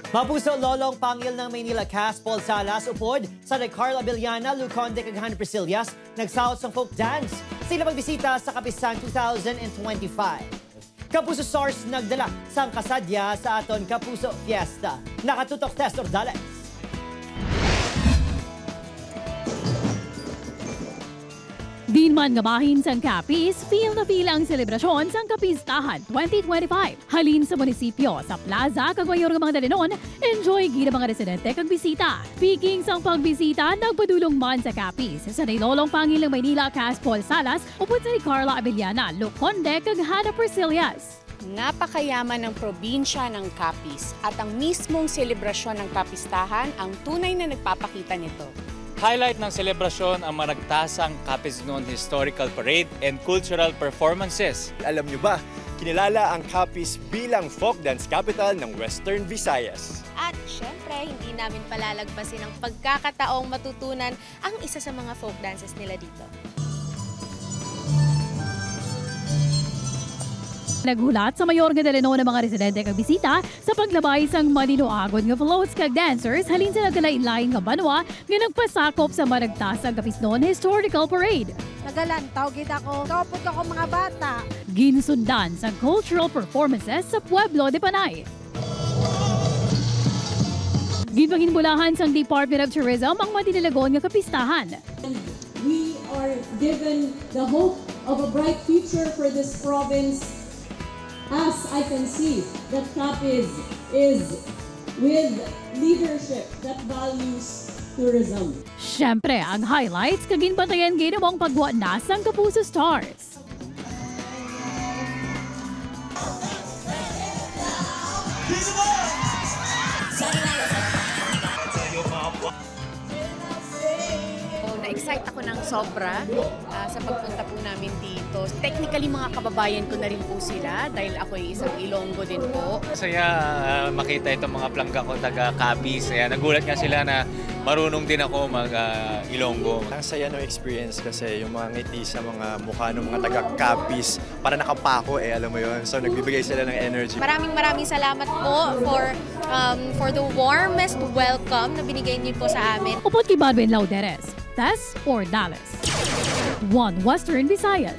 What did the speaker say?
Mapuso Lolong Pangil ng Maynila cast Paul Salas upod sa Carl Abellana, Luke Conde kag Hannah Priscillas nagsaot sang folk dance. Sila magbisita sa Kapisan 2025. Kapuso Stars nagdala sang kasadya sa aton Kapuso Fiesta. Nakatutok Tess Ordales. Din man nga bahin sang Capiz, feel na feel ang selebrasyon sang Kapistahan 2025. Halin sa munisipyo, sa plaza, kag mayor nga mga dalinon, enjoy gid ang mga residente kag bisita. Speaking sang pagbisita, nagpadulong man sa Capiz sa Nailolong Pangilang Maynila cast Paul Salas, upod sa ni Carla Abellana, Luke Conde kag Hannah Priscillas. Napakayaman ng probinsya ng Capiz at ang mismong selebrasyon ng Kapistahan ang tunay na nagpapakita nito. Highlight ng selebrasyon ang maragtasang Capiznon Historical Parade and cultural performances. Alam nyo ba, kinilala ang Capiz bilang folk dance capital ng Western Visayas. At syempre, hindi namin palalagpasin ang pagkakataong matutunan ang isa sa mga folk dances nila dito. Naghulat sa mayor nga dalinon ng mga residente kag bisita sa paglabay sang Maniloagon nga floats kag dancers halin sa nagkalain-lain nga banwa nga nagpasakop sa maragtasang Capisnon Historical Parade. Nagalantaw gid ako. Kaupod ako mga bata. Ginsundan sa cultural performances sa Pueblo de Panay. Ginpanginbulahan sang Department of Tourism ang Madinilagon nga kapistahan. We are given the hope of a bright future for this province, as I can see that Capiz is with leadership that values tourism. Siyempre, ang highlights kag ginbantayan ginamong pagwa na sang Kapuso Stars. Na-excite ako ng sobra sa pagpunta po namin dito. Technically, mga kababayan ko na rin po sila dahil ako ay isang Ilonggo din po. Saya makita itong mga plangga ko taga Capiz. Ayan, nagulat nga sila na marunong din ako mag Ilonggo. Ang saya ng experience kasi yung mga ngiti sa mga mukha ng mga taga Capiz, para nakapako eh, alam mo yun. So nagbibigay sila ng energy. Maraming maraming salamat po for the warmest welcome na binigay niyo po sa amin. Upod kay Marvin Lauderes, Tess Ordales. One Western Visayas.